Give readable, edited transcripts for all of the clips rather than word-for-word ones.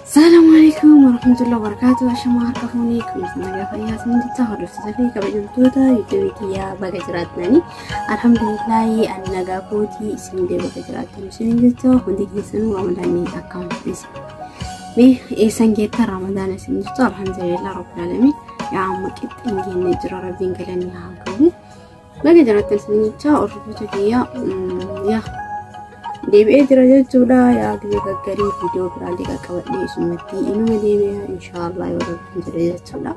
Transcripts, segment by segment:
Salaamu alaikum warahmatullahi wabarakatuh. Ashamaa harka fuunee kunis nagaa fayyaa isin jecha hordoftoota fi kabajamtoota yuutuubii kiyyaa baga jiraattanii. Alhamdulillahi ani nagaa kootii isin illee baga jiraattan isin jecha hundi keessanuu ramadaanni akkam isin. Mee eessan geettan ramadaana isin jecha alhamdulillah rabbil alamin. Yaa amma qixxeen geennee jira rabbiin galanni haa gahu. Baga jiraattan isin jecha hordoftoota kiyyaa yaa deebi'ee jira jechuudha. Yaa gizee gaggarii viidiyoo biraallee qaqqabadhee isumatti inuma deebi'a inshaallah yoo rabbiin jedhe jechuudha.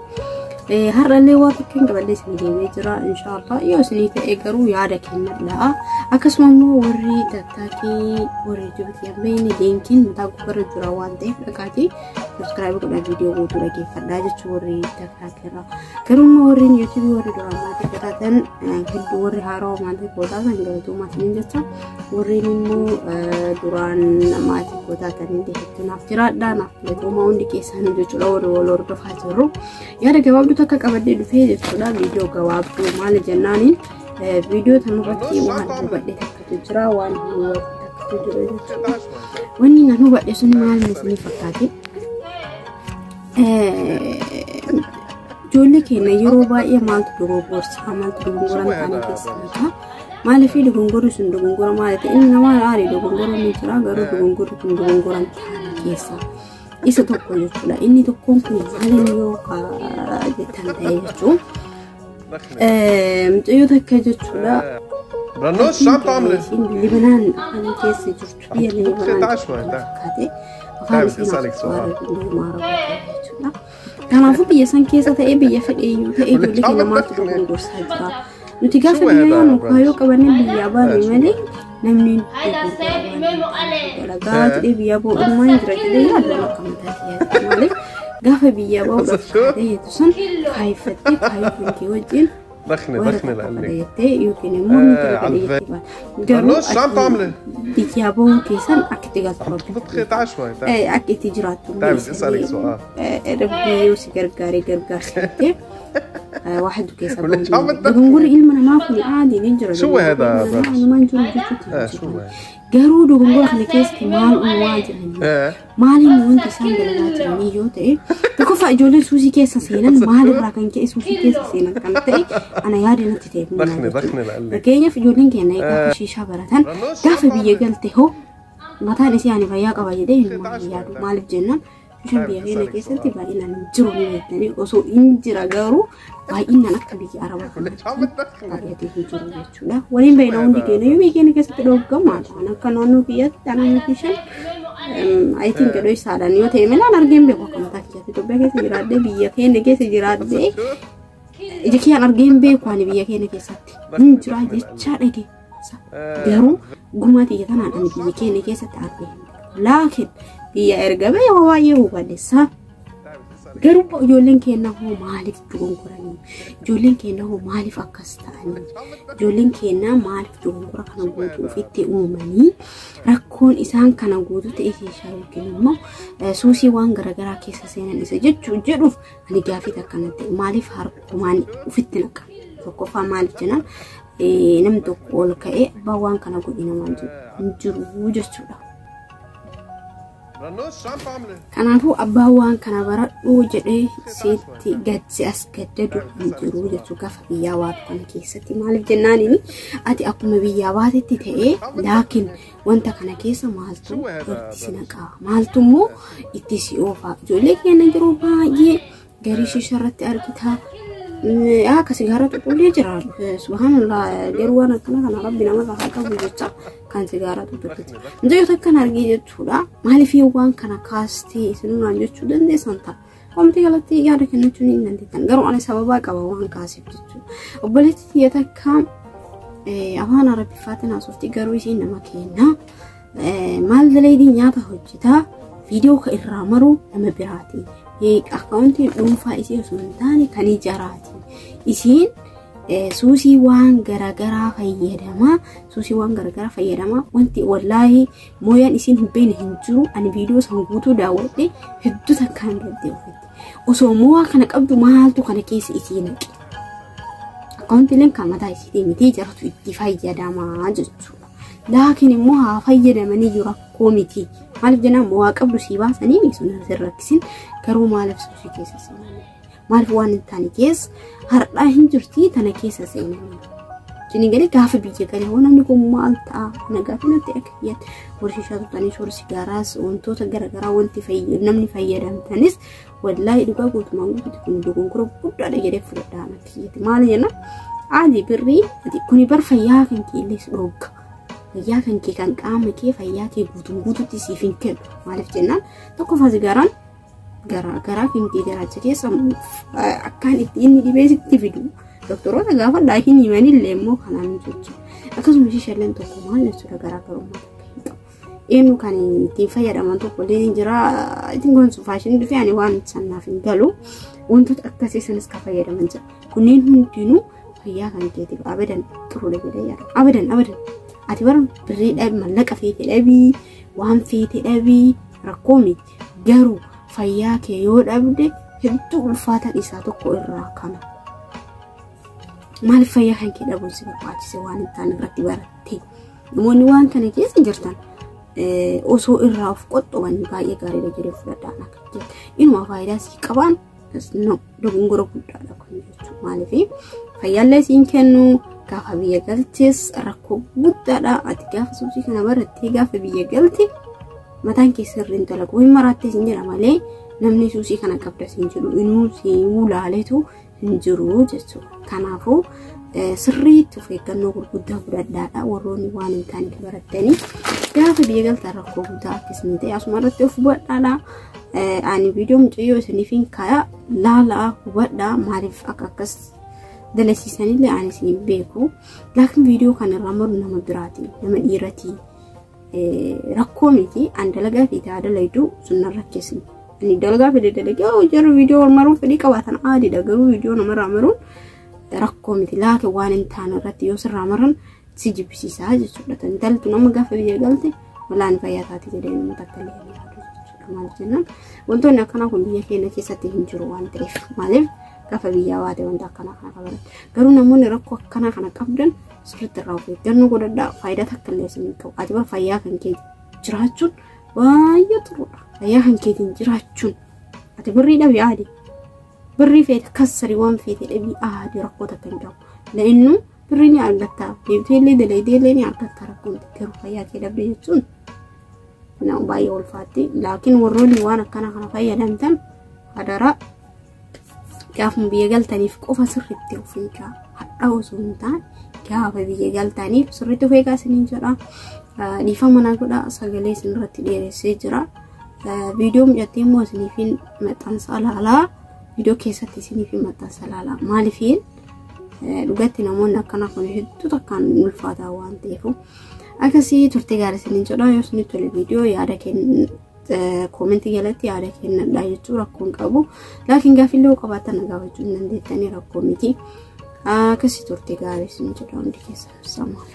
Har'allee waa tokkoon qabadhee isin deebi'ee jira inshaallah yoo isinii ta'e garuu yaada kennadha. Akkasuma immoo warri tattaakii warri jibuutii ammayni leenkiin mataa gubbarra jira waan ta'eef dhaqaatii subscribe godhaa viidiyoo guutuu dhaggeeffadhaa jechuudha warri tattaakii irraa. Garuu immoo warri yuutuubii warri duraan maatii godhatan hedduu warri haarawaa maatii godhatan galatoomaa isiniin jecha warreen immoo duraan maatii godhatan illee hedduu naaf jiraadha naaf galatoomaa hundi keessanii jechuudha warri wal hordofaa jirru. Yaada gabaabduu takka qabadhee dhufee jechuudha viidiyoo gabaabduu maali jennaaniin viidiyoo tanarratti waan hubadhe takkatu jira waan hubadhe takkatu jira jechuudha. Wanni nan hubadhe sun maal isinii fakkaate? Ijoollee keenya yeroo baay'ee maaltu dogoggorsa maaltu dogongora hin taane keessa jira. Maaliif dogongorri sun dogongora maali ta'e inni namaa aari dogongorri ni jira garuu dogongorri kun dogongora hin taane keessa isa tokko jechuudha. Inni tokkoon kun maaliin yoo jettan ta'e jechuun mucayyoo takka jechuudha. برنوش شو عم تعملي؟ Libanaan afaan keessa jirtu biyya Libanaan تعال شوي، تعال. fakkaate afaan تعال، isiin أسألك سؤال. jechuudha. Kanaafuu biyya san keessa ta'ee biyya fedheeyyuu ta'ee ijoollee keenya maaltu dogongorsaa jira. Nuti gaafa Shuu biyya hedaa yaanu branch? kaayyoo qabannee biyyaa baane malee namni dalagaa jedhee biyyaa ba'uudhumaan jira jedhee yaadu akka mataa kiyyaatti maaliif gaafa biyyaa ba'uudhaaf kaatee jettu san kaayeffattee kaayyoo kan kee wajjin دخني warra دخني tokko لقلك jettee yookiin immoo ni على dalagaa الفيل. jettee garuu برنوش شو عم تعملي؟ biyyaa ba'uu keessan akka itti galtu عم تطبخي تعال شوي تعال akka itti jiraattu تعال بدي اسالك سؤال Rabbii yoo si gargaaree gargaarsiftee waa hedduu keessa وليش عم تدخني؟ dogongorri ilma namaa kun aadii ni jira. شو هذا برنوش؟ Namaan jiru jechuutti ايه شو هذا؟ Garuu dogongora kana keessatti maal uumaa jiranii? ايه Maaliin wanti isaan dalagaa jiranii yoo ta'e tokkoffaa ijoolleen suusii keessa seenan maalirraa kan ka'e suusii keessa seenan kan ta'e ana yaada natti ta'e دخني دخني لقلك Fakkeenyaaf ijoolleen keenya gaafa shiishaa baratan gaafa biyya galte hoo mataan isii ani fayyaa qaba jedhee hin yaadu maaliif jennaan shiishaan biyya keenya keessatti baay'inaan hin jiru ni beektanii osoo hin jira garuu baay'inaan akka biyya arabaa وليش عم تدخني؟ baay'atee hin jiru jechuudha. Waliin beekna hundi keenya iyyuu biyya keenya keessatti dhoggamaadha. An akka naannoo kiyyaatti naannoo shiishaan I think gadoo isaadhaan yoo ta'e malee an argeen beeku akka mataa kiyyaatti Itoophiyaa keessa jiraadhee biyya keenya keessa jiraadhee شو؟ ija kiyyaan argeen beeku ani biyya keenya keessatti hin jira jechaa dhage. Garuu gumaa xiyya tanaan ani biyya keenya keessatti argee hin beeku. Laakiin biyya erga ba'e waa baay'ee hubadheessa. تعال بدي اسالك Garuu ijoolleen keenya hoo maaliif dogongoranii? Ijoolleen keenya hoo maaliif akkas ta'anii? Ijoolleen keenya maaliif dogongora kana guutuu ofitti uumanii rakkoon isaan kana guutuu ta'e keessaa yookiin immoo suusii waan garaagaraa keessa seenan isa jechuu jedhuuf ani gaafii akkana ta'e maaliif harkumaan ofitti naqa? Tokkoffaa maaliif jennaan namni tokko ol ka'ee abbaan waan kana godhi namaan jedhu hin jiru jechuudha. برنوش شو عم تعملي؟ Kanaafuu abbaan waan kana baradhuu jedhee sitti gadsi as gaddadu hin jiru jechuu gaafa biyyaa baatu kana keessatti maaliif jennaaniin ati akkuma biyyaa baatetti ta'ee laakiin wanta kana keessa maaltu itti si naqaa maaltu immoo itti si oofaa ijoollee keenya yeroo baay'ee garii shiisha irratti argitaa akka sigaara xuxullee jira subhaanallah garuu waan akkana kana rabbi namarraa haa qabu jecha kan sigaara xuxulleeti. Mucayyoo takkan argee jechuudha maaliif yoo waan kana kaastee isinuunaan jechuu dandeessan ta'a. Wanti galatti yaada kennachuun hin dandeettan garuu ani sababaa qaba waan kaaseef jechuudha. Obboleettii tiyya takka afaan Arabiffaatiin haasofti garuu isiin nama kenna. Maal daleedii nyaata hojjetaa viidiyoo ka irraa maru nama biraati. Akkaawuntiin dhuunfaa isii osoo hin taane kan ijaraati. Isiin suusii waan garaagaraa fayyadamaa suusii waan garaagaraa fayyadamaa wanti wallaahi mooyaan isiin hin beekne hin jiru ani viidiyoo san guutuu daawwadhe hedduu takkaan gaddee ofitti. Osoo moo'aa kana qabdu maaltu kana keessa isii naqe? Akkaawuntiileen kan mataa isiitii miti jaratu itti fayyadamaa jechuudha. Laakiin immoo haa fayyadamanii jiru rakkoo miti. Maaliif jennaan waa qabdu sii baasanii sun sin rakkisin garuu maaliif suusii keessa seenanii? Maaliif waan hin taane keessa har'aa hin jirti tana keessa seenanii? Isin galee gaafa biyya galee hoo namni kun maal ta'a? Na gaafa natti akka kiyyaatti warri shishaa tutaniis warri sigaaraas wantoota garaagaraa wanti namni fayyadamtanis wallaahi dhugaa guutumaan guutuutti kun dogongora guddaadha jedhee fudhadhaa natti kiyyaatti. Maali jenna? Adi birrii kuni bar fayyaa kan kee illee si dhoogga. Fayyaa kan kee kan qaama kee fayyaa kee guutuun guutuutti siif hin kennu. Maaliif jennaan tokkoffaa sigaaraan garaa kan kee garaacha keessa akkaan itti inni dhibee sitti fidu. Doktoroota gaafadhaa hin himanillee immoo kanaan jechuudha. Akkasuma shishalleen tokko maal jechuudha garaagarummaa takka hin qabu. Eenyu kan ittiin fayyadaman tokko illee hin jira. Ittiin gonsu faashinii dhufee ani waan sannaaf hin galu. Wantoota akkasii sanis kan fayyadaman jira. Kunneen hundinuu fayyaa kan keetiif abadan xuruudha jedhee yaada. Abadan abadan. Ati bara birrii dhabi mallaqa feete dhabii waan feete dhabii rakkoo miti. Garuu fayyaa kee yoo dhabde hedduu ulfaataan isaa tokko irraa kana. Maaliif fayyaa kan kee dhabuun si barbaachise waan hin taane irratti baratte? Namoonni waan kana keessa jirtan osoo irraa of qoxxoban baay'ee gaariidha jedhee fudhadhaan akka jedhu. Inuma faayidaa sii qabaan no dogongora guddaadha kun jechuudha. Maaliif fayyaallee siin kennu gaafa biyya galtes rakkoo guddaadha. Ati gaafa suusii kana barattee gaafa biyya galte mataan kee sirriin dalagu hin maraattee siin jedha malee namni suusii kana qabda siin jedhu inuu siin wulaaletu hin jiru jechuudha. Kanaafuu sirriitti of eeggannoo gurguddaa fudhadhaadha warroonni waan hin taane barattanii gaafa biyya galtan rakkoo guddaa akkasii ta'e asuma irratti of hubadhaadha. Ani viidiyoo mucayyoo isiniif hin kaaya laalaa hubadhaa maaliif akka akkas dalasiisanillee ani isin hin beeku. Laakiin viidiyoo kana irraa maru nama biraati nama dhiiratii rakkoo miti an dalagaa fi taa dalayduu sun nan rakkeessin. Ani dalagaa fedhe dalagee jarri viidiyoo wal maruun fedhii qabaatan aadiidha garuu viidiyoo namarraa maruun rakkoo miti laakiin waan hin taane irratti yoo sirraa maran si jibbisiisaa jechuudha. Intalli nama gaafa biyya galte walaan fayyaa taate jedhee nama takka illee hin yaadu jechuudha. Maaliif jennaan wantoonni akkanaa kun biyya keenya keessatti hin jiru waan ta'eef maaliif gaafa biyyaa baate wanta akkanaa kana qaban. Garuu namoonni rakkoo akkanaa kana qabdan sirriitti irraa of eeggannoo godhadhaa faayidaa takka illee isin hin qabu. Ati bara fayyaa kan kee jiraachuun baay'ee xuruudha. Fayyaa kan keetiin jiraachuun ati birrii dhabi aadi. Birrii feete kassarii waan feete dhabii aadi rakkoo takka hin qabu. La'innu birrii ni argatta deebitee illee dalaydee illee ni argatta rakkoon garuu fayyaa kee dhabde jechuun nama baay'ee ulfaatti. Laakiin warroonni waan akkana kana fayyadamtan hadaraa gaafuma biyya galtaniif qofa sirriitti of eegaa. Hadhaa osoo hin taane gaafa biyya galtaniif sirriitti of eegaa isiniin jedha. Dhiifama naa godhaa sagalee isinirratti dheeressee jira. Viidiyoo mucattii immoo isiniifin maxxansa laalaa. Viidiyoo keessatti isiniifin maxxansa laalaa. Maaliifiin dhugatti namoonni akkanaa kun hedduu takkaan ulfaataa waan ta'eef. Akkasii turte gaarii isiniin jedha. Yoo isinitti tole viidiyoo yaada kenna koomentii jalatti yaada kennadhaa jechuun rakkoo hin qabu. Laakiin gaaffiillee yoo qabaattan na gaafachuu hin dandeettanii rakkoo miti. Akkasii turte gaarii isiniin jedha hundi keessan. Samaa.